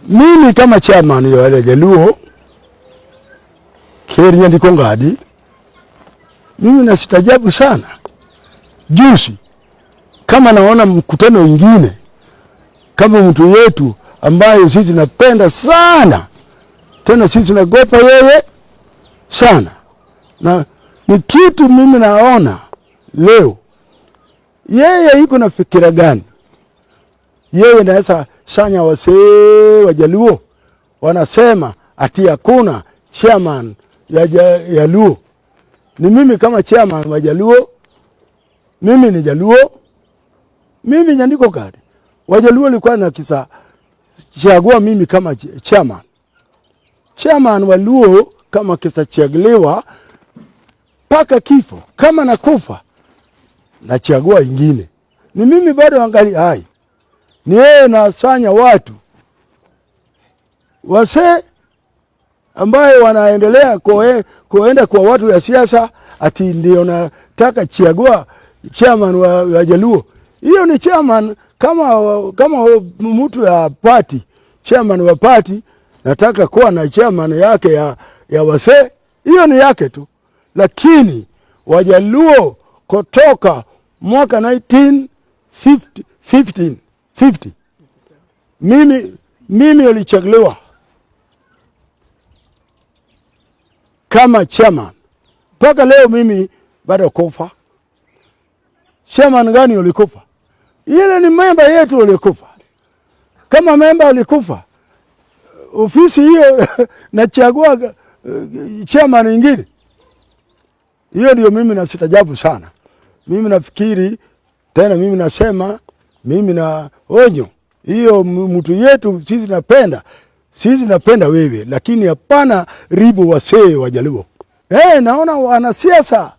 Mimi kama chairman ya wale Jaluo Ker Nyandiko Ngadi, mimi nasitajabu sana juzi kama naona mkutano wingine kama mtu yetu ambaye sisi napenda sana tena sisi nagopa yeye sana, na ni kitu mimi naona leo yeye iko na fikira gani? Yeye naweza sanya wasee Wajaluo wanasema ati hakuna chairman ya Luo. Ni mimi kama chairman wa Jaluo, mimi ni Jaluo, mimi Nyandiko Kadi. Wajaluo walikuwa na kisa chagua mimi kama chairman. Chairman wa Luo kama kisa chaguliwa mpaka kifo, kama nakufa nachagua ingine. Ni mimi bado angali hai, ni yeye nasanya watu wasee ambaye wanaendelea kuenda kwa watu ya siasa ati ndio nataka chagua chairman wa Jaluo. Hiyo ni chairman kama mtu ya party, chairman wa party nataka kuwa na chairman yake ya wasee, hiyo ni yake tu, lakini Wajaluo kutoka mwaka 1950 15 50 mimi nilichaguliwa kama chairman mpaka leo mimi bado kufa. Chairman gani ulikufa? Ile ni memba yetu ulikufa. Kama memba alikufa, ofisi hiyo nachagua chairman ingine. Hiyo ndio mimi nasitajabu sana. Mimi nafikiri tena, mimi nasema, mimi na onyo hiyo mtu yetu sisi napenda wewe, lakini hapana ribu wasee wa Jaluo. Naona wanasiasa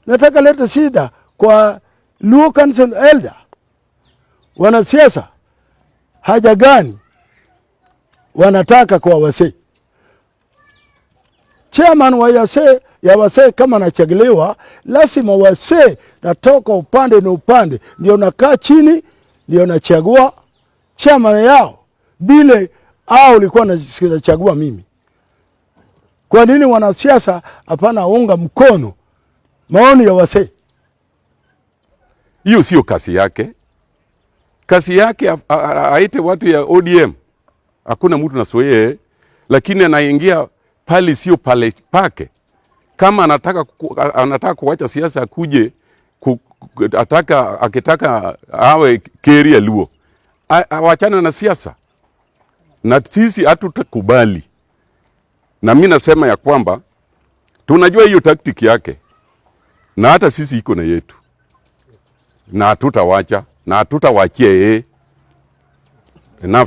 nataka leta shida kwa Luo Council Elder. Wanasiasa haja gani wanataka kwa wasee? Chairman wa yase ya wasee kama nachaguliwa, lazima wasee natoka upande na upande, ndio nakaa chini, ndio nachagua chairman yao, bile au ulikuwa nachagua mimi. Kwa nini wanasiasa hapana unga mkono maoni ya wasee? Hiyo sio kazi yake. Kazi yake aite watu ya ODM, hakuna mtu nasoee, lakini anaingia pale sio pale pake. Kama anataka kuwacha siasa akuje ataka, akitaka awe keri ya Luo, awachane na siasa, na sisi hatutakubali. Na mimi nasema ya kwamba tunajua hiyo tactic yake, na hata sisi iko na yetu, na hatutawacha na hatutawachia yeye. Enough.